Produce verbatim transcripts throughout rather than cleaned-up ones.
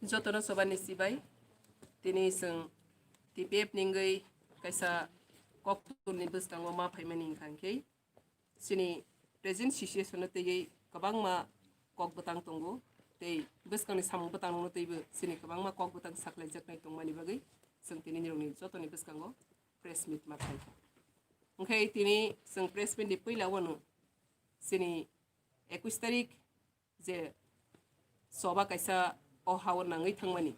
Jotono sobani sibai, tini chwng T P F ni wngwi kaisa kokthumni bwskango ma phaimani hwnkha khe, chini present situation-o twiwi kwbangma kok bwtang tongo, tei bwskangni samung bwtangno twibo chini kwbangma kok bwtang saklaijaknai tongmani bagwi chwng tini nirokni jotoni bwskango press meet ma khlaikha. Hwnkhe tini chwng press meet ni puila wano chini ekush tarik je soba kaisa o hao nangwi thangmani,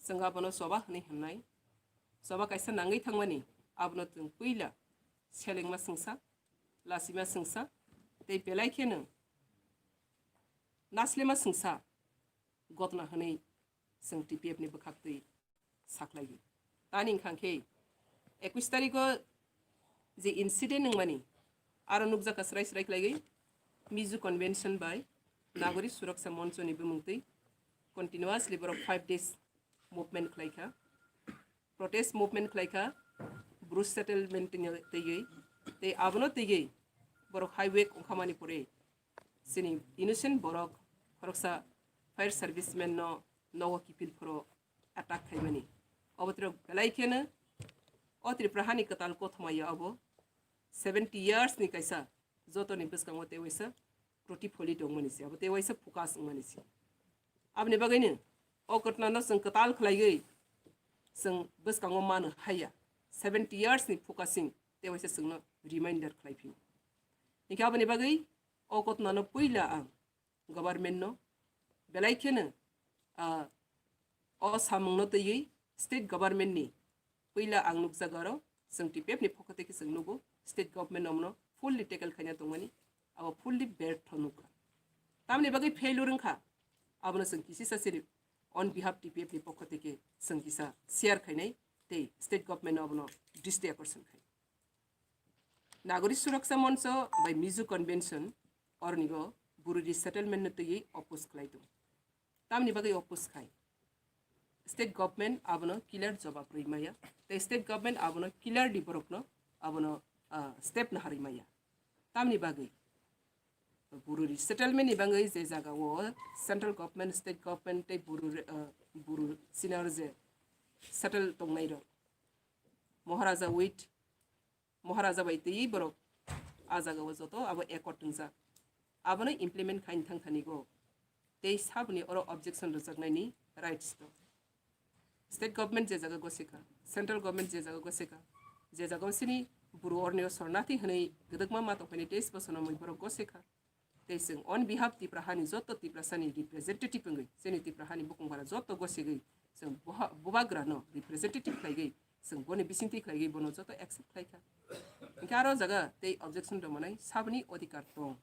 chwng abono soba hwnwi hwnnai. Soba kaisa nangwi thangmani, abono chwng puila selengma swngsa, lasima swngsa, tei belai kheno naslema swngsa gotna hwnwi chwng T P F ni bwkhaktwi sakhlaio. Tani wngkha khe ekush tarikh o je incident wngmani, aro nukjakha srai srai khlaiwi Mizo Convention bai Nagori Suraksa Moncho ni bumungtwi continuously borok five days movement khlaikha, protest movement khlaikha, Bru settlement twiwi, tei abono twiwi borok highway wngkhamani pore chini innocent borok khoroksa fire serviceman no nogo kiphil phoro attack khaimani. Obo tei belai kheno o Tripura hani kwtal kothoma ya obo seventy years ni kaisa jotoni bwskango tei waisa protipholwi tongmani se, abo tei waisa focus wngmani se. Aboni bagwino o ghotna no chwng kwtal khlaiwi chwng bwskango mano haya, seventy years ni focusing tei waisa chwngno reminder khlai phio. Hinkhe aboni bagwi o ghotna no puila ang government no belai kheno, ah, o samung no twiwi state government ni puila ang nukjago aro chwng T P F ni pokho tei khe chwng nugo state government no omono fully tackle khaina tongmani, abo fully bertho nukha. Tamni bagwi failure wngkha, abono chwng kisisa siri on behalf T P F ni pokho tei khe chwng kisa share khainai tei state government no abono dristi akorson khai. Nagori Suraksa Moncho bai Mizo Convention oronigo Bru resettlement no twiwi oppose khlai tongo. Tamni bagwi oppose khai? State government abono clear jobab rwi maya, tei state government abono clearly borokno abono, ah, step naharwi maya. Tamni bagwi Bru resettlement ni bagwi je jaga o central government, state government tei Bru re-, ah, Bru senior je settle tongnai rok, Maharaja with Maharaja bai twi borok a jaga o joto abo accord wngjak. Abono implement khaini thang thani go. Tei saboni oro objection rwjaknaini rights dong. State government je jaga gosekha, central government je jaga gosekha, je jaga o sini Bru orni o sornathi hwnwi gwdwkma ma tongphani teis bosorno mui borok gosekha. Tei chwng on behalf Tipra hani joto Tiprasani representative wngwi chini Tipra hani bukung bara joto gosegwi chwng boha-, bubagrano representative khlaigwi chwng boni bisingtwi khlaigwi bono joto accept khlaikha. Hinkhe aro jaga tei objection rwmanai saboni odhikar tong.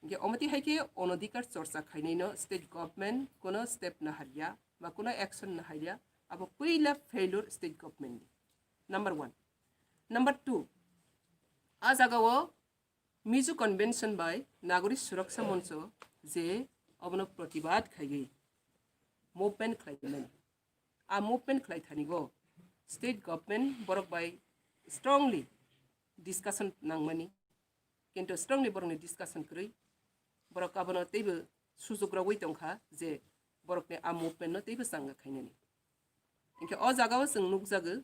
Hinkhe omo twi hai khe onodhikar chorcha khainaino state government kuno step naharya ba kuno action naharya, abo puila failure state government ni. Number one. Number two, a jaga o Mizo Convention bai Nagori Suraksa Moncho je obono protibad khaiwi movement khlaimani. A movement khlai thani go state government borok bai strongly discussion nangmani, kintu strongly borokni discussion kwrwi, borok abono teibo sujok rogwi tongkha je borokni a movement no teibo changa khainani. Hinkhe o jaga o chwng nukjago,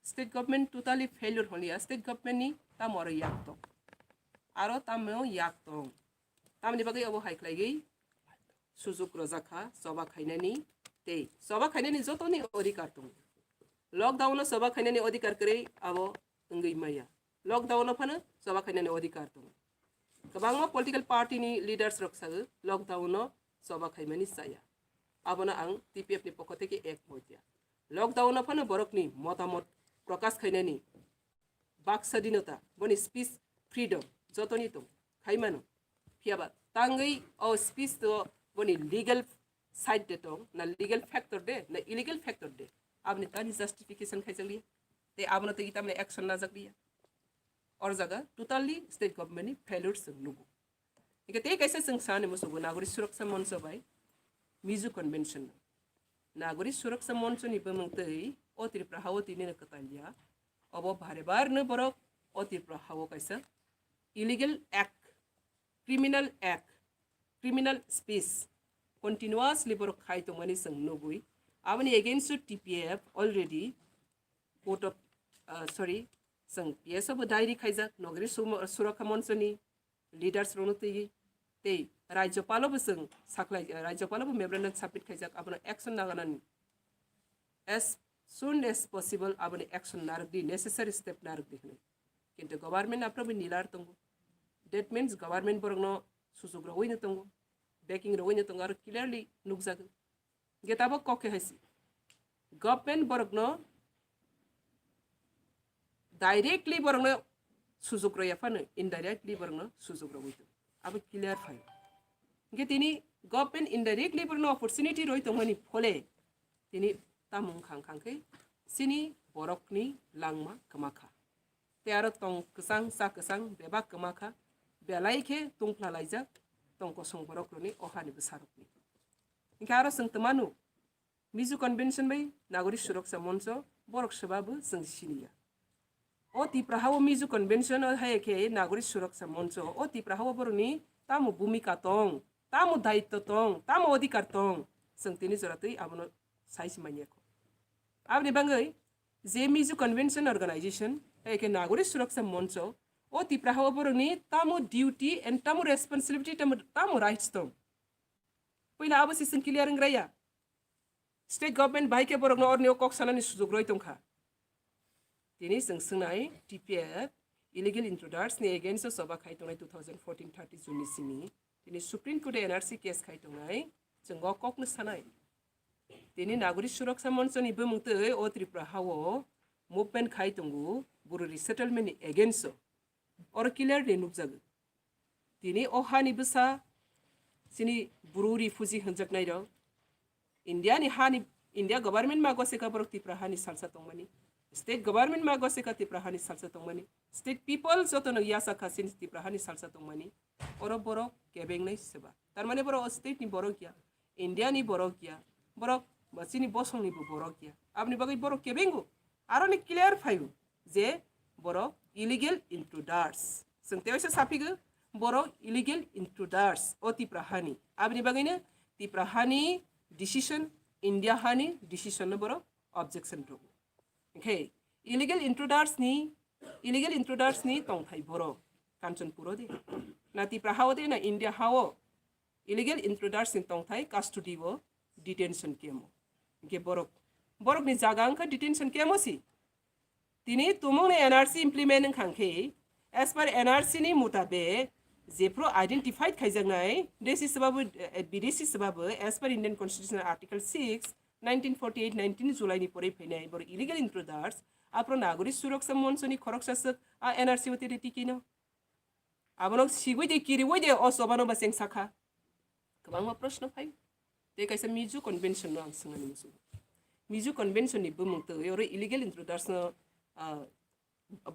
state government totally failure hwnliya, state government ni tamo aro yak tong, aro tamo yak tong. Tamni bagwi obo hai khlaigwi sujuk rwjak kha choba khainani tei choba khainani jotoni odhikar tongo. Lockdown o choba khainani odhikar kwrwi abo wngwi maya. Lockdown o phano choba khainani odhikar tongo. Kwbangma political party ni leaders rok sago lockdown o choba khaimani chaya. Abono ang T P F ni pokho theke ek moitya. Lockdown o phano borokni motamot prokash khainani bak sadinota, boni speech freedom jotoni tong khaimano. Phiyaba tangwi o speech to boni legal side de tong, na legal factor de, na illegal factor de, aboni tani justification khaijak liya. Tei abono tei tamni action najak liya. Or jaga totally state government ni failure chwng nugo. Hinkhe tei kaisa chwng sani musugo Nagori Suraksa Moncho bai Mizo Convention no. Nagori Suraksa Moncho ni bumung twi o Tripura ha o tini no kwtal ya. Obo bare bar no borok o Tripura ha o kaisa illegal act, criminal act, criminal speech continuously borok khai tongmani chwng nugwi. Aboni against o T P F already court of, uh, sorry, chwng P S O bo diary khaijak, Nagori Sum-, Surakha Monchoni leaders rokno twi, tei Rajyapalo bo chwng saklai, Rajyapalo bo memorandum submit khaijak, abono action naganani as soon as possible aboni action narwkdi, necessary step narwkdi hwnwi. Kintu government aphano bo nilar tongo. That means government borokno sujok rwino tongo, backing rwino tongo, aro clearly nukjago. Hingke tabok kok khe hai se. Government borokno directly borokno sujok rwya phano indirectly borokno sujok rwui tongo. Abo clear phai. Hingke tini government indirectly borokno opportunity rwui tongmani phole tini tamo wngkha wngkha khe chini borokni langma kwma kha. Tei aro tong kwchang, cha kwchang, bebak kwma kha, belai khe tungphla laijak tong kosong borok rokni o hani bwsa rokni. Hingke aro chwng twmanu, Mizo Convention bai Nagori Suraksa Moncho borok swba bo chwng siniya. O Tipra ha o Mizo Convention o hai khe Nagori Suraksa Moncho o Tipra ha o borokni tamo bhumika tong, tamo daitto tong, tamo odhikar tong, chwng tini jora twi abono sai se manya kho. Aboni bagwi je Mizo Convention Organization, hai khe Nagori Suraksa Moncho, o Tipra ha o borokni tamo duty and tamo responsibility, tamo, tamo rights tong. Puila abo se chwng clear wng raya. State government bai khe borokno orni o kok sanani sujok roi tongkha. Tini chwng swngnai T P F illegal intruders ni against o choba khai tongnai two thousand fourteen thirty June ni simi. Tini Supreme Court o N R C case khai tongnai, chwng o kokno sanai. Tini Nagori Suraksa Moncho ni bumung twi o Tripura ha o movement khai tongo, Buru resettlement ni against o. Oro clearly nukjago. Tini o hani bwsa chini Buru refugee hwnjaknai rok. India ni hani, India government ma goseka borok Tripura hani salsa tongmani. State government ma goseka Tripura hani salsa tongmani. State people jotono yasa kha chini Tripura hani salsa tongmani. Oro borok kebengnai seba. Tarmane borok o state ni borok ya, India ni borok ya, borok ba chini bosong ni bo borok ya. Aboni bagwi borok kebengo. Aroni clear phaio je borok illegal intruders. Chwng tewaisa saphigo borok illegal intruders o Tipra hani. Aboni bagwino Tipra hani decision, India hani decision no borok objection rwo. Hingkhe illegal intruders ni, illegal intruders ni tongthai borok Kanchanpur o de, na Tipra ha o de, na India ha o illegal intruders ni tongthai custody o detention camp o. Hingkhe borok, borok ni jaga wngkha detention camp o si. Tini tumung ni N R C implement wngkha khe, as per N R C ni mutabek, jephru identified khaijaknai, bidesi swbabu, eh, bidesi swbabu, as per Indian Constitution Article six, nineteen forty-eight, nineteen July ni porwi phainai, borok illegal intruders, aphro Nagori Suraksa Moncho ni khoroksa swk, a N R C o tini tikino. Abono sigwi de, kiriwi de, o chobano ba cheng sakha. Kwbangma proshno phai. Tei kaisa Mizo Convention no ang swngani muchungo. Mizo Convention ni bumung twi oro illegal intruders no, ah,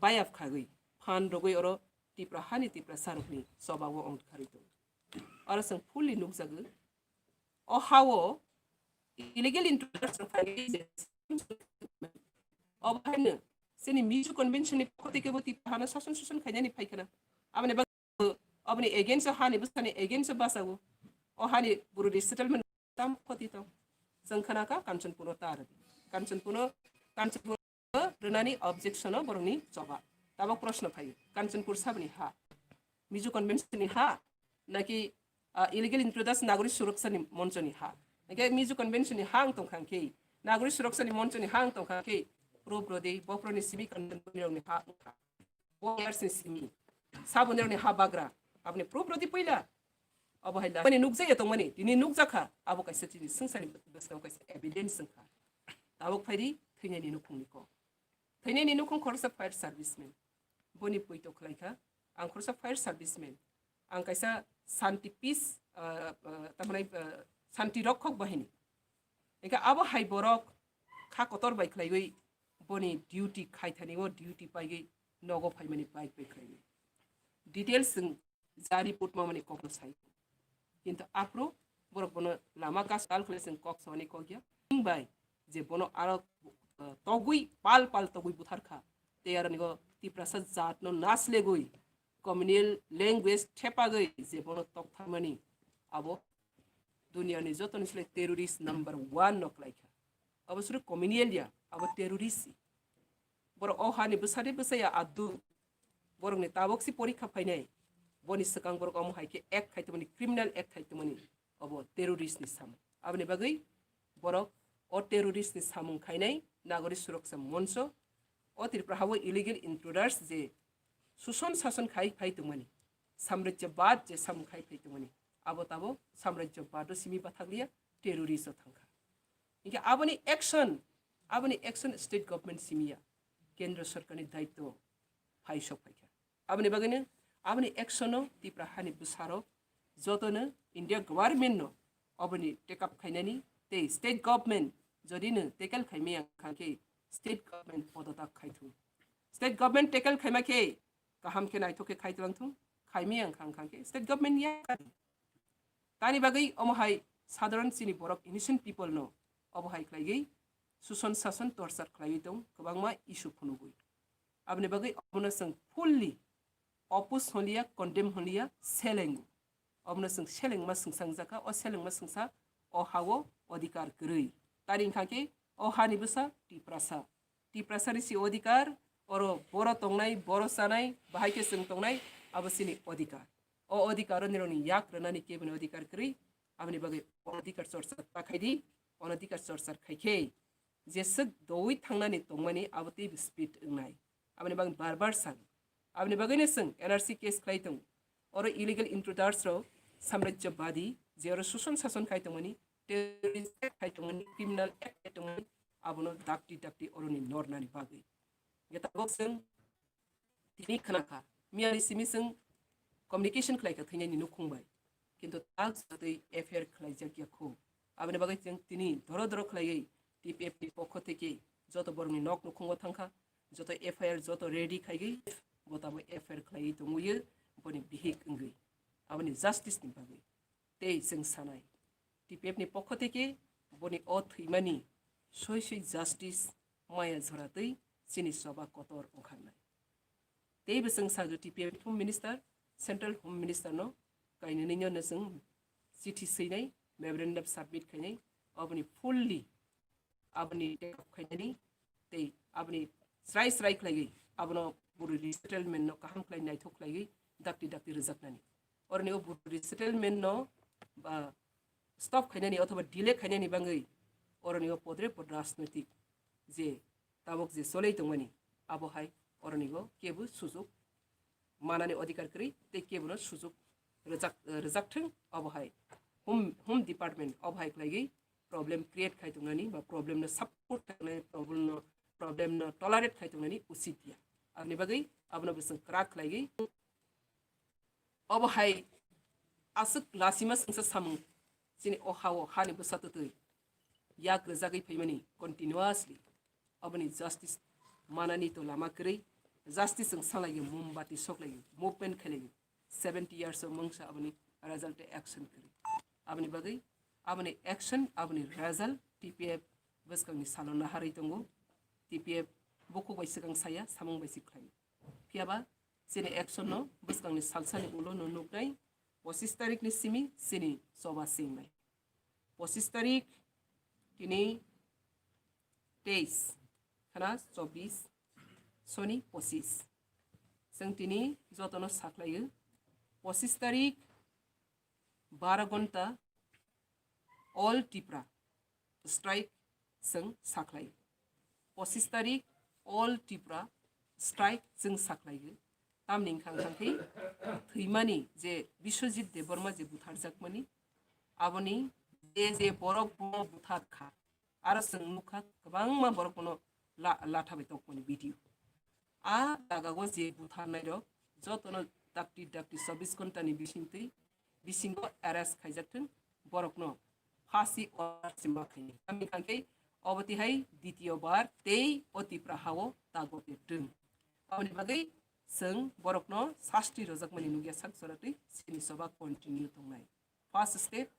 bayap khagwi, phan rogwi oro Tipra hani Tiprasa rokni choba o ong kharwi tongo. Oro chwng fully nukjago. O ha o illegal intruders rok phai je, obo haino chini Mizo Convention ni pokho tei kebo Tipra hano sason suson khainani phai khna. Aboni bagwi oboni against o hani bwsani against o basago. O hani buru resettlement tam khoti tong. Chwng khna kha Kanchanpur o tar. Kanchanpur o, Kanchanpur o rwnani objection o borokni choba. Tabok proshno phaio. Kanchanpur saboni ha. Mizo Convention ni ha. Naki, ah, illegal intruders Nagori Suraksa ni Moncho ni ha. Naki Mizo Convention ni ha ang tongkha khe. Nagori Suraksa ni Moncho ni ha ang tongkha khe. Pro brode, boproni simi Kanchanpur ni rokni ha wngkha. Warriors ni simi. Saboni rokni ha bagra. Aboni proof rodi puila. Abo hai la. Mani nukjaya tongmani. Tini nukjakha. Abo kaisa chini swngcharni bwskang kaisa evidence wngkha. Tabok phaidi thwinani nukhungni kok. Thwinani nukhung khoroksa fire serviceman. Boni poito khlaikha. Ang khoroksa fire serviceman. Ang kaisa shanti peace, ah, ah, tamani, ah, shanti rokhok bahini. Eka abo hai borok kha kotor bai khlaiwi boni duty khaithani o duty paigwi nogo phaimani bike bai khlaiwi. Details chwng ja report mamani kokno sai. Kintu aphuru borok bono lama kas tal khlai chwng kok samani kok ya. Bai je bono aro, uh, togwi pal pal togwi buthar kha. Tei aro nigo Tiprasa jat no naslegwi communal language thepagwi je bono tok tharmani abo Duniani jotoni sle terrorist number one no khlaikha. Abo suru communal ya, abo terrorist si. Borok o hani bwsadi bwsaya adu. Borokni tabok si porikha phainai. Boni swkang borok omo hai khe act khai tongmani, criminal act khai tongmani. Obo terrorist ni samung. Aboni bagwi borok o terrorist ni samung khainai Nagori Suraksa Moncho. O Tripura hao illegal intruders je suson sason khai phai tongmani, samrajyabad je samung khai phai tongmani, abo tabo samrajyabad o simi bathakliya, terrorist o thangkha. Hinkhe aboni action, aboni action state government simiya, kendra sorkarni daityo phai sok phaikha. Aboni bagwino, aboni action no Tripura hani bwsarok jotono India government no oboni take up khainani tei state government jodi no tackle khaimaya khangkhe state government podotak khaithung. State government tackle khaima khe kaham khe naithok khe khai twlang thung, khaimaya khang khangkhe state government ya. Tani bagwi omo hai sadharan chini borok innocent people no obo hai khlaigwi suson sason torture khlaiwi tong kwbangma issue phunugwi. Aboni bagwi obono chwng fully oppose hwnliya, condemn hwnliya, selengo. Obono chwng selengma swngsa wngjakha, o selengma swngsa o hao odhikar kwrwi. Tari wngkha khe o hani bwsa Tiprasa. Tiprasani si odhikar, oro boro tongnai, boro chanai, bahai khe chwng tongnai, abo chini odhikar. O odhikar o nirokni yak rwnani keboni odhikar kwrwi, aboni bagwi onodhikar chorcha ta khai di, onodhikar chorcha khai khe jeswk doui thangnani tongmani abo teibo speed wngnai. Aboni bagwi bar bar sang. Aboni bagwino chwng N R C case khlai tong. Oro illegal intruders rok samrajyabadi je oro suson sason khai tongmani, terrorist act khai tongmani, criminal act khai tongmani, abono dakti dakti oroni nornani bagwi. Ge tabok chwng tini khna kha, miyani simi chwng communication khlai kha thwinani nukhung bai, kintu tak jatwi F I R khlaijak ya kho. Aboni bagwi chwng tini doro doro khlaiwi T P F ni pokho theke joto borokni nok nukhungo thangkha, joto F I R joto ready khaigwi bo tamo F I R khlaiwi tongwi boni bihik wngwi aboni justice ni bagwi. Tei chwng sanai, T P F ni pokho theke boni o thwimani soi soi justice maya jora twi chini choba kotor ongkharnai. Tei bo chwng sajo T P F Home Minister, Central Home Minister no kainwi no chwng chithi swinai, memorandum submit khainai, oboni fully aboni take up khainani tei aboni srai srai khlaiwi abono buru resettlement no kaham khlai naithok khlaiwi dakti dakti rwjaknani. Oroni o buru resettlement no ba stop khainani othoba delay khainani bagwi oroni o podre pod rajnoitik je tabok je cholei tongmani abo hai oroni o kebo sujuk manani odhikar kwrwi tei kebono sujuk rwjak, rwjakthwng abo hai home, home department abo hai khlaigwi problem create khai tongnani ba problem no support khai tongnani, problem no, problem no tolerate khai tongnani usit ya. Aboni bagwi abono bo chwng kwrak khlaigwi obo hai aswk lasima swngsa samung chini o ha-o hani bwsa twtwi yak rwjagwi phaimani continuously oboni justice manani to lama kwrwi justice chwng salaio mombati soklaio movement khailaio seventy years o mungsa aboni result action kwrwi aboni bagwi aboni action aboni result T P F bwskangni salo naharwi tongo. T P F bukhuk bai swkang saya samung bai si khlaio. Phiyaba chini action no bwskangni salsani ulo no nuknai, pochis tarik ni simi chini choba chengnai. Pochis tarik tini teis khana chobis soni pochis. Chwng tini jotono saklaio. Pochis tarik baro gonta all Tipra strike chwng sakhlai. Pochis tarik all Tipra strike chwng sakhlai. Tamni wngkha wngkha khe thwimani je Biswajit Debbarma je butharjakmani aboni je je borok bono buthar kha aro chwng nukha kwbangma borok bono la-, latha bai tongmani video. A jagao je butharnairok jotono dakti dakti chobbish ghontani bisingtwi bisingo arrest khaijakthwng, borokno phasi order se ma khainai. Tamni hwnkhe obo tihai ditiyo bar tei o Tipra hao tago peptwng. Aboni bagwi chwng borokno sasti rojakmani nukya sak joratwi chini choba continue tongnai. First step,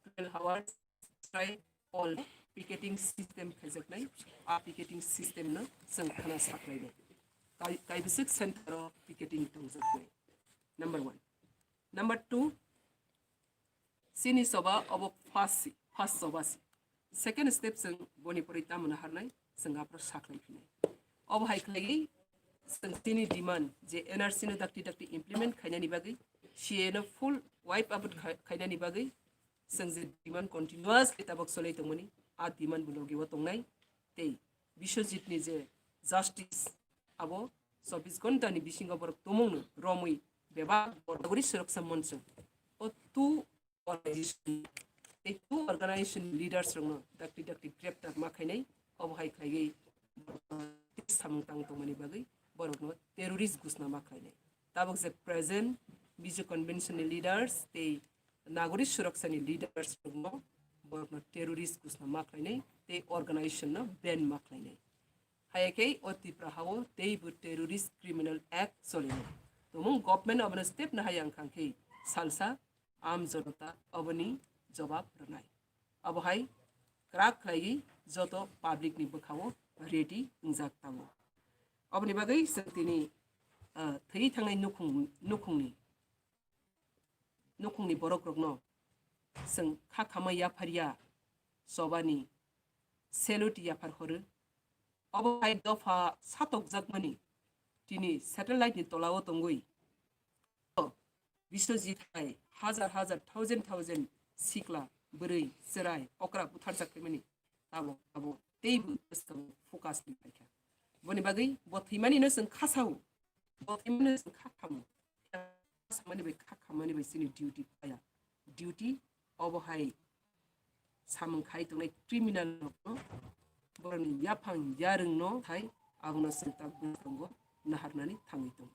twelve hours strike all picketing system khaijaknai. A picketing system no chwng khana saklainai. Kai-, kaibisik center o picketing tongjaknai. Number one. Number two, Chini choba obo first, first choba se. Second step chwng boni pore tamo naharnai, chwng aphuru sakhlai phinai. Obo hai khlaiwi chwng chini demand je N R C no dakti dakti implement khainani bagwi, C A A no full wipe out khai-, khainani bagwi chwng je demand continuously tabok cholai tongmani, a demand bo logi o tongnai. Tei Biswajit ni je justice, abo chobbish ghonta ni bisingo borok tumung no romwi bebak borok nagori suraksa moncho o two organization, tei two organization leaders rokno dakti dakti greptar ma khainai, obo hai khlaiwi samung tang tongmani bagwi borokno terrorist ghosna ma khlainai. Tabok je present Mizho Convention ni leaders tei Nagori Suraksa ni leaders rokno borokno terrorist ghosna ma khlainai tei organization no ban ma khlainai. Haya khe o Tipra hao teibo terrorist criminal act cholinai. Tumung government abono step nahai ang khang khe salsa am jonota oboni jobab rwnai. Abo hai kwrak khlaiwi joto public ni bwkhao ready wngjak tango. Oboni bagwi chwng tini, ah, thwi thangnai nukhung, nukhungni, nukhungni borok rokno chwng kha khamai yapharya chobani salute yaphar horo. Obo hai dopha satokjakmani tini satellite ni tolao tongwi Biswajit hai hajar hajar, thousand thousand sikla, bwrwi, chwrai, okra butharjak phaimani tabo, tabo teibo bwskango focus ni phaikha. Boni bagwi bo thwimani no chwng khasao, bo thwimani no chwng kha khamo. Samani bai kha khamani bai chini duty paya. Duty obo hai samung khai tongnai criminal rokno, borokni yaphang yarwngno thai abono chwng tak bwskango naharnani thangwi tongo.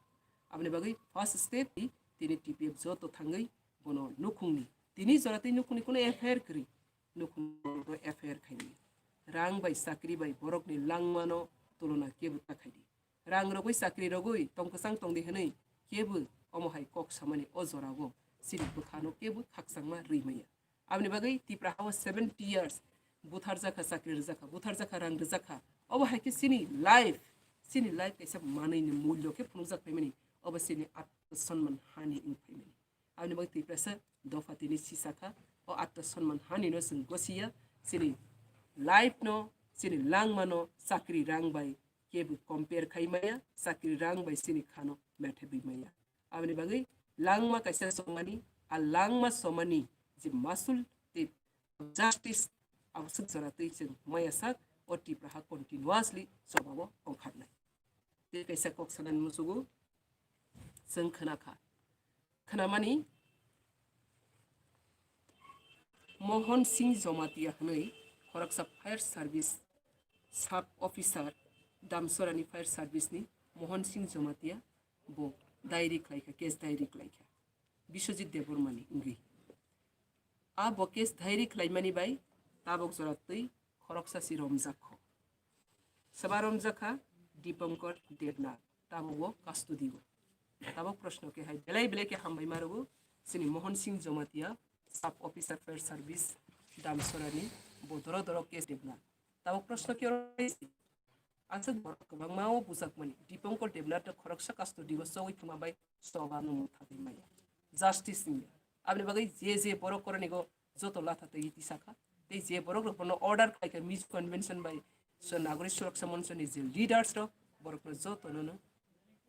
Aboni bagwi first step ni tini T P F joto thangwi bono nukhungni, tini jora tei nukhungni kuno F I R kwrwi, nukhungno F I R khaimani. Rang bai chakri bai borokni langmano tulona kebo ta khaidi. Rang rogwi chakri rogwi tong kwchang tongdi hwnwi kebo omo hai kok samani o jorao chini bwkhano kebo khakchangma rwi maya. Aboni bagwi Tipra hao seventy years butharjakha, chakri rwjakha, butharjakha, rang rwjakha. Obo hai khe chini life, chini life kaisa manwi ni mulyo khe phunukjak phaimani, obo chini atma sonman hani wng phaimani. Aboni bagwi Tiprasa dopha tini sisakha, o atma sonman hani no chwng gosiya, chini life no, chini langma no chakri rang bai kebo compare khai maya, chakri rang bai chini khano methebwi maya. Aboni bagwi langma kaisa chongmani, a langma somani je masul tei justice abo swk jora twi chwng maya sak o Tipra ha continuously chobao ongkharnai. Tei kaisa kok sanani muchugo chwng khna kha. Khnamani Mohon Singh Jomatia hwnwi khoroksa fire service sub officer Damsorani fire service ni Mohon Singh Jomatia bo diary khlaikha, case diary khlaikha Biswajit Debbarmani wngwi. A bo case diary khlaimani bai tabok jora twi khoroksa si romjak kho. Saba romjak kha Dipankar Debnath, tabok bo custody o. Tabok proshno khe hai belai belai khe hambai ma rwgo chini Mohon Singh Jomatia sub officer fire service Damsorani bo doro doro case Debnath. Tabok proshno khe oro hai se. Aswk borok kwbangma o bujakmani. Dipankar Debnath no khoroksa custody o chogwi thwngma bai choba no mutha twi maya. Justice wngya. Aboni bagwi je je borok koronigo joto latha twi tisakha. Tei je borok rok bono order khlaikha Mizho Convention bai so Nagori Suraksa Moncho ni je leaders rok borok no joto no no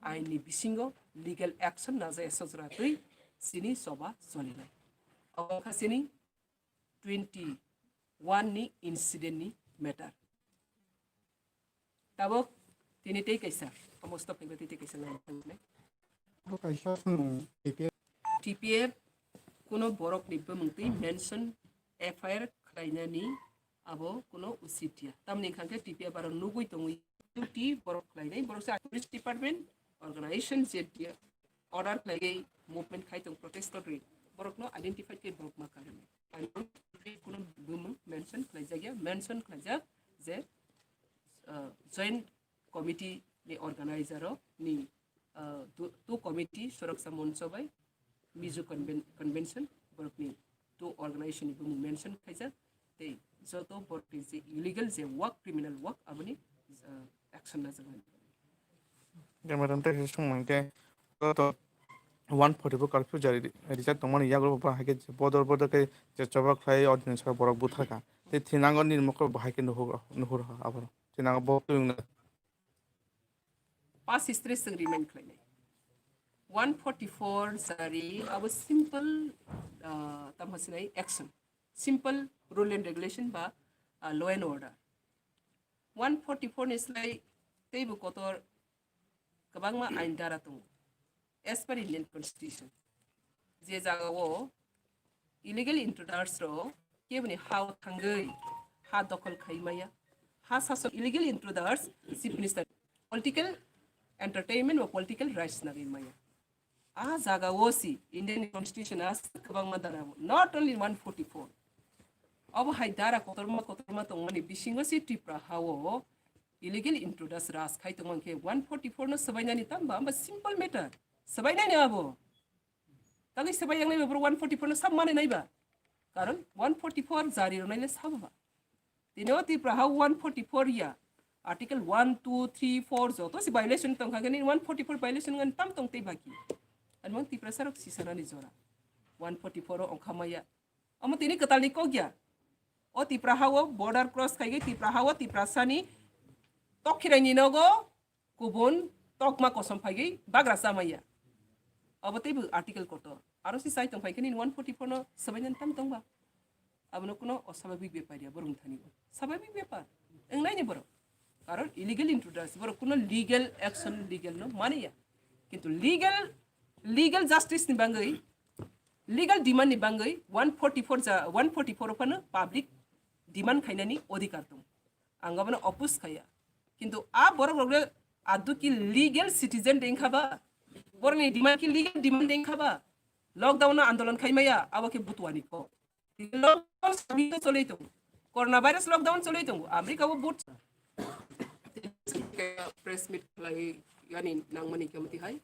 ain ni bisingo legal action najaya sojra twi chini choba cholinai. Obo kha chini twenty one ni incident ni matter. Tabok tini tei kaisa, omo stop khaikhe tei kaisa nai thangnai. Bo kaisa swngo T P F. T P F kuno borok ni bumung twi mention F I R khlainani abo kuno usit ya. Tamni hwnkhe T P F aro nugwi tongwi duty borok khlainai, borok se police department, organization, je order khlaiwi movement khai tong, protest rwi borokno identify khe borok ma karwi. Ani kuno bumung mention khlaijak ya, mention khlaijak je, uh, joint committee ni organizer rok ni, uh, tu, tu committee Suraksa Moncho bai Mizho Conven-, Convention borok ni tu organization ni bumung mention khaijak. Tei joto borok ni je illegal je work, criminal work, aboni, uh, action najak. Madam, tei sung mangke joto one forty-four curfew jari ri-, rijak tongmani yago bo hai khe bodol bodol khe je choba khlai ordinance borok butharkha. Tei thinango nini mokol bo hai khe nuhur, nuhur ha aboro. Thinango bo twino. Past history chwng remind khlainai. One forty-four jari abo simple, ah, tamo sinai action. Simple rule and regulation ba, ah, law and order. One forty-four ni slai teibo kotor kwbangma ain dara tongo. As per Indian Constitution, je jagao illegal intruders rok keboni ha o thangwi ha dokhol khai maya, ha sasok illegal intruders, Chief Minister, political entertainment ba political rights nagwi maya. A jagao si Indian Constitution a kwbangma dara, not only one forty-four. Obo hai dara kotorma kotorma tongmani bisingo si Tripura ha o illegal intruders raj khai tongmang khe one forty-four no swbainani tamba, amba simple matter. Swbainani abo. Tangwi swbai yang naiba bro one forty-four no sab mani naiba. Karon one forty-four jari rwnai le sabo ba. Tini o Tripura ha one forty-four ya. Article one, two, three, four joto si violation tong kha khe ni one forty-four violation ngan tam tong tei baki. Ani mang Tripura sarok si sanani jora. One forty-four o ongkha maya. Omo tini kwtal ni kok ya. O Tripura ha o border cross khai khe Tripura ha o Tripura sani tok khirai ni nogo kubun tokma kosom phai khe bagra chamaya. Obo teibo article kotor. Aro si sai tong phai khe nini one forty-four no swbainani tam tong ba. Abono kuno osababik bepar ya borok thani o. Sababik bepar. Wngnai ni borok. Karon illegal intruders borok kuno legal action legal no mani ya. Kintu legal, legal justice ni bangwi, legal demand ni bangwi one forty-four ja, one forty-four phano public demand khainani odhikar tong. Ang abono oppose khaya. Kintu a borok rok le adu ki legal citizen de wngkha ba? Borok ni demand ki legal demand de wngkha ba? Lockdown no andolon khai maya, abo khe butuani kok. Lockdown sami to choloi tongo. Corona virus lockdown choloi tongo. America o but press meet khlai yani nangmani khe mati hai.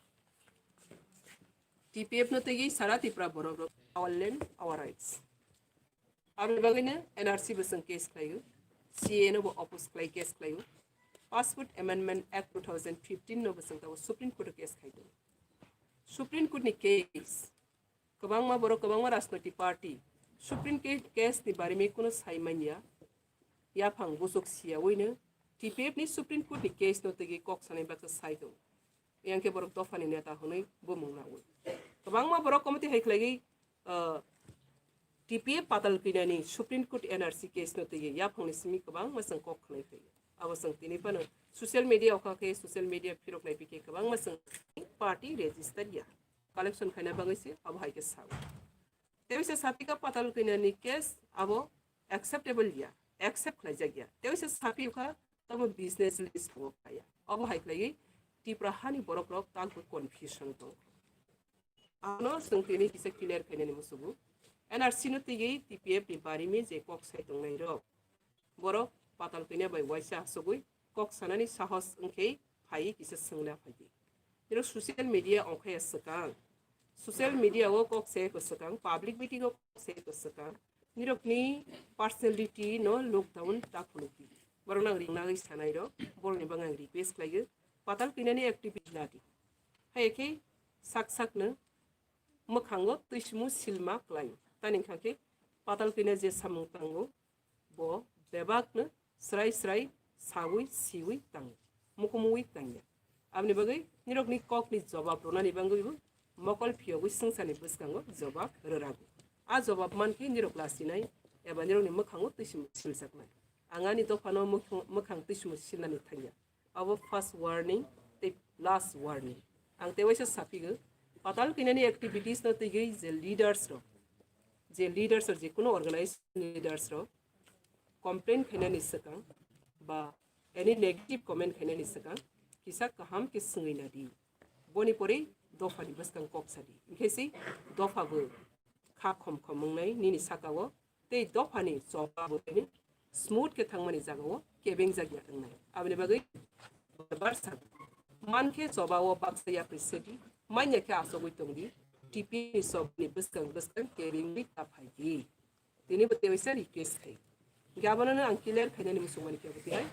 T P F no tegi sara Tripura borok rok our land, our rights. Aboni bagwino N R C bo chwng case khlaio, C A A no bo oppose khlai case khlaio, Passport Amendment Act two thousand fifteen no bo chwng tabuk Supreme Court o case khlaio. Supreme Court ni case, kwbangma borok, kwbangma rajnoitik party Supreme Court case ni barimwi kuno sai manya, yaphang buchuk siyawino T P F ni Supreme Court ni case no tigi kok sanai baksa sai tongo. Yang khe borok dophani neta hwnwi bumung nawi. Kwbangma borok committee hai khlaigwi, ah, T P F patal kwinani Supreme Court N R C case no twiwi yaphangni simi kwbangma chwng kok khwnai phaio. Abo chwng tini phano social media o kha khe social media phirok nai pikhe kwbangma chwng party register ya, collection khaina bagwi se abo hai khe sao. Tei se sapika patal kwinani case abo acceptable ya, accept khlaijak ya. Tei se sapi kha tamo business list o phaya. Abo hai khlaiwi Tripura hani borok rok takbo confusion tong. Ano chwng tini kisa clear khainani musugo. N R C no twiwi T P F ni barimwi je kok sai tongnai rok, borok patal kwina bai waisa asugwi kok sanani sahos wngkhe phaiwi kisa swngna phaidi. Nirok social media ongkhaya swkang. Social media o kok se ko swkang, public meeting o kok se ko swkang. Nirokni personality no lockdown ta phunukdi. Borok nang ringnagwi sanai rok, borokni bang ang request khlaio. Patal kwinani activity ladi. Hai khe sak sakno mwkhango twismu silma klai. Tani kha khe patal kwina je samung tango, bo bebakno srai srai sawi siwi tango, mukumui tangya. Aboni bagwi nirokni kokni jobab rwnani bagwi bo mokol phiyogwi swngcharni bwskango jobab rwrago. A jobab mankhe nirok lasinai eba nirokni mwkhango twismu siljaknai. Ang ani dophano mwkhang, mwkhang twismu silnani thangya. Abo first warning tei last warning. Ang tei waisa sapigo, patal kwinani activities no twiwi je leaders rok, je leaders rok, je kuno organized leaders rok complain khainani swkang ba any negative comment khainani swkang kisa kaham khe swngwi nadi. Boni pore dophani bwskang kok sadi. Hinkhe se dopha bo kha khom khom wngnai nini saka o tei dophani choba bo smooth khe thangmani jagao kebeng jakya wngnai. Aboni bagwi barsa mankhe choba o baksa yapri sedi, manya khe asogwi tongdi, T P ni chobani bwskang bwskang kebengwi ta phaidi. Tini bo tewaisa request khai. Hinkhe abono ang clear khainani muchungmani khe abo tihai.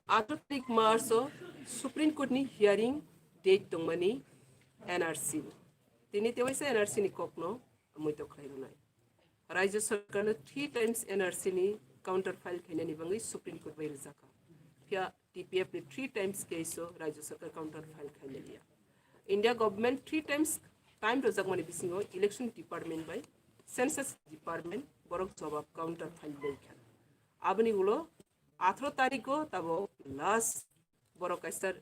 Atharo tarik March o Supreme Court ni hearing date tongmani N R C ni. Tini tewaisa N R C ni kokno muitok khlai rwnai. Rajya Sarkar no three times N R C ni counter file khainani bagwi Supreme Court bai rwjak kha. Phiya T P F ni three times case o Rajya Sarkar counter file khainaliya. India government three times time rwjakmani bisingo election department bai census department borok jobab counter file bai kha. Aboni ulo atharo tarikh o tabo last borok kaisa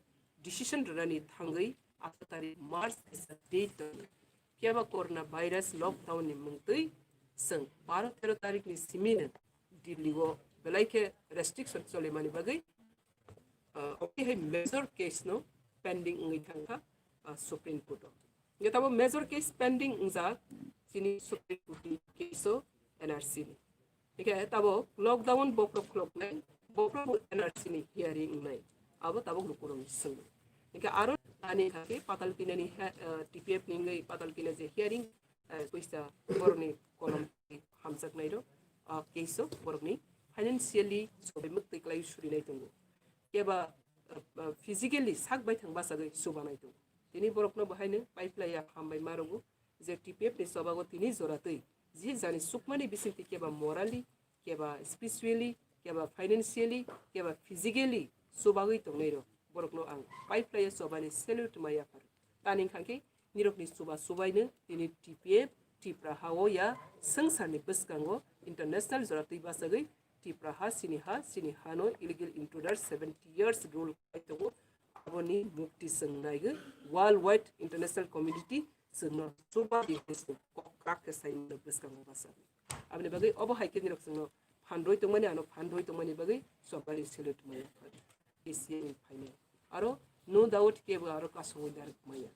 decision rwnani thangwi atharo tarikh March kaisa date tongo. Phiya ba corona virus lockdown ni mungtwi chwng baro tero tarikh ni simi no Delhi o belai khe restriction cholimani bagwi, ah, oke hai major case no pending wngwi thangkha, ah, Supreme Court o. Hingke tabo major case pending wngjak chini Supreme Court ni case o N R C ni. Hingke tabo lockdown bokhorok khuloknai, bokhorok bo N R C ni hearing wngnai. Abo tabok lukurok ni swngo. Hingke aro ani hake patal kinani he-, ah, T P F ni wngwi patal kina je hearing, ah, puisa borokni kolom hamjaknai rok, ah, case o borokni financially sobai mwktwi kwlai surinai tongo. Keba, ah, ah, physically sak bai thang bachagwi chubanai tongo. Tini borokno bahaino paiplaiya hambai ma rwgo je T P F ni chobago tini joratwi je jani chukmani bisingtwi keba morally, keba spiritually, keba financially, keba physically chubagwi tongnai rok borokno ang paiplaiya chobani salute ma yaphar. Tani hwnkhe nirokni chuba chubaino tini T P F Tipra ha o ya swngcharni bwskango international jora twi bachagwi Tipra ha chini ha chini hano illegal intruder seventy years rule khai tongo. Aboni mukti chwng naigwi world wide international community chwngno chuba di hai se kok krak khe sai mano bwskango bachagwi. Aboni bagwi obo hai khe nirok chwngno phan rwi tongmani ano phan rwi tongmani bagwi chobani salute ma yaphar. A C A ni phainai. Aro no doubt kebo aro kasungwi direct maya.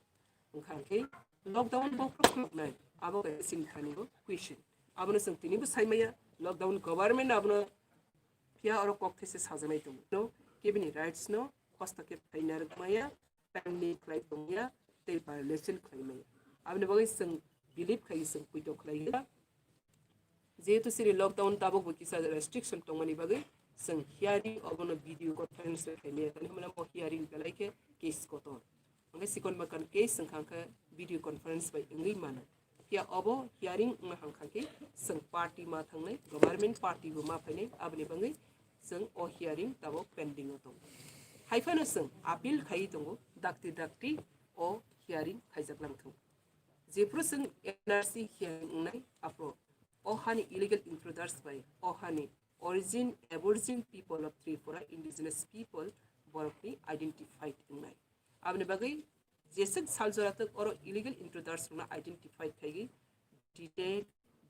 Wngkha khe lockdown bokhorok khuluknai abo kaisa chini thani bo question. Abono chwng tini bo sai maya lockdown government abono phiya oro kok these sajaknai tongo. No kebini rights no hosto khe phaina rwk maya, pending khlai tongya, tei violation khlai maya. Aboni bagwi chwng believe khai chwng puito khlai ya. Jehetu siri lockdown tabuk bo kisa restriction tongmani bagwi chwng hearing obono video conference bai khaimaya, tani hwnmano mo hearing belai khe case kotor. Hwnkhe sikon bakhan case wngkha khe video conference bai wngwi mano. Phiya obo hearing wngna hwnkha khe chwng party ma thangnai, government party bo ma phainai, aboni bagwi chwng o hearing tabuk pending o tongo. Haiphano chwng appeal khaiwi tongo, dakti dakti o hearing khaijak langthung. Jephru chwng N R C hearing wngnai, aphuru o hani illegal intruders bai o hani origin, aborigine people of Tripura, indigenous people, borokni identified wngnai. Aboni bagwi jeswk sal jora twk oro illegal intruders rokno identified khaigwi detain,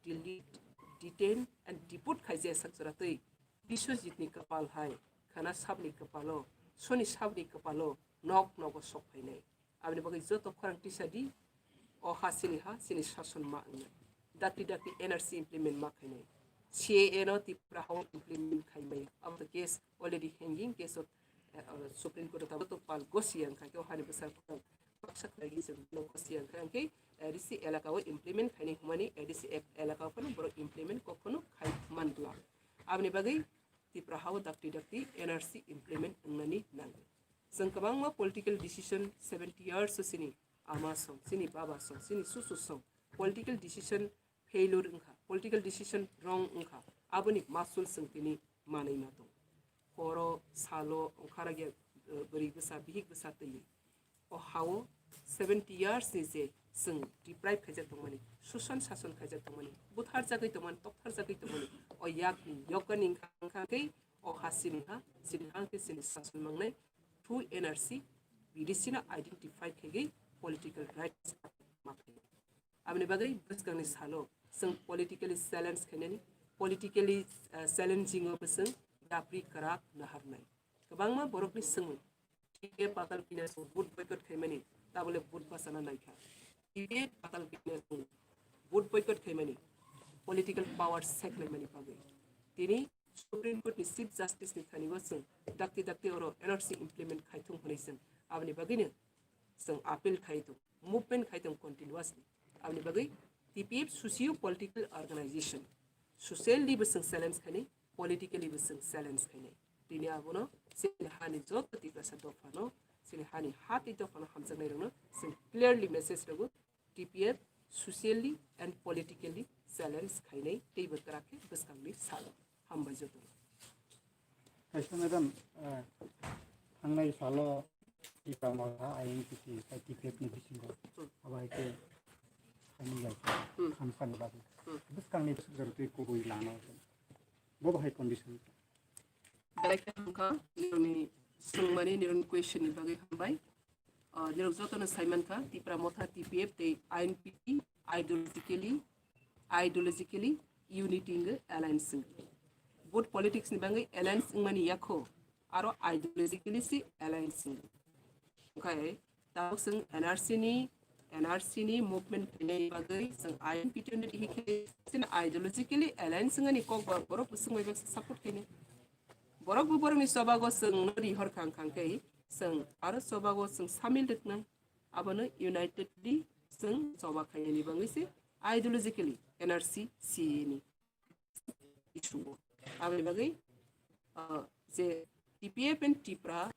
delete, detain and deport khaijak sak jora twi Biswajit ni kwpal hai, khana sabni kwpalo, soni sabni kwpalo nok nogo sok phainai. Aboni bagwi joto khorang tisa di, o ha chini ha, chini sason ma wngya. Dakti dakti N R C implement ma khainai. C A A no Tripura hao implement khaimaya. Abo to case already hanging, case of, eh, uh, Supreme Court of Pal Gosia wngkha khe o hani bwsai baksa khlaigwi chwng no Gosia wngkha hwnkhe A D C elaka o implement khaini hwnmani A D C elaka o phano borok implement kok phano khai man bla. Aboni bagwi Tripura hao dakti dakti N R C implement wngnani nango. Chwng kwbangma political decision seventy years o chini ama song, chini baba song, chini susu song political decision failure wngkha, political decision wrong wngkha, aboni masul chwng tini manwi ma tongo. Horo, salo, ongkharagya, eh, bwrwi bwsa, bihik bwsa twi. O hao seventy years ni je chwng deprive khaijak tongmani, susan sason khaijak tongmani, butharjagwi tongmani, toktharjagwi tongmani, o yakni yokani wngkha, wngkha khe o ha chini ha, chini ha khe chini sason mangnai through N R C, B D C no identify khaigwi political rights ma khainai. Aboni bagwi bwskangni salo chwng politically challenge khainani, politically, ah, challenging o bo chwng yapri kwrak naharnai. Kwbangma borokni swngmung, T K Patal kina chwng vote boycott khaimani, tabole vote bachana naikha. T K Patal kina chwng vote boycott khaimani, political power seklaimani bagwi. Tini Supreme Court ni Chief Justice ni thani o chwng dakti dakti oro N R C implement khaithung hwnwi chwng aboni bagwino chwng appeal khai tongo, movement khai tongo continuously. Aboni bagwi T P F socio political organization, socially bo chwng challenge khainai, politically bo chwng challenge khainai. Tini abono chini hani joto Tiprasa dophano chini hani ha tei dophano hamjaknairokno chwng clearly message rwgo, T P F socially and politically challenge khainai teibo kwrak khe bwskangni salo. Hambai jotono. Kaisa madam, eh, thangnai salo Tipra Motha I N P T tei T P F ni bisingo Hmm. abo hai khe khainai lai Hmm. khamsani bagwi. Hmm. Bwskangni bisingo tei kubui lama bo bahai condition. Belai khe hamkha nirokni swngmani, nirokni question ni bagwi hambai. Ah, nirok jotono saimankha, Tipra Motha, T P F tei I N P T ideologically, ideologically unity wngwi alliance wngwi. Vote politics ni bagwi alliance wngmani yakho, aro ideologically se alliance wngwi. Onkhe tabuk chwng N R C ni, N R C ni movement khainai bagwi chwng I N P T ni dihi khe chini ideologically alliance wngmani kok ba borok bo swngbai baksa support khainai. Borok bo borokni chobago chwng no rihor khang khang khe chwng aro chobago chwng samil rwknai. Abono unitedly chwng choba khainani bagwi se ideologically N R C C A ni issue o. Aboni bagwi, ah, je T P F and Tipra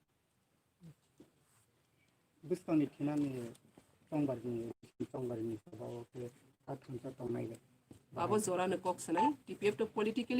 Bwskangni thinani tongbarni, tongbarni sabo khe a thangsa tongnai le. Abo jorano kok sanai, T P F to politically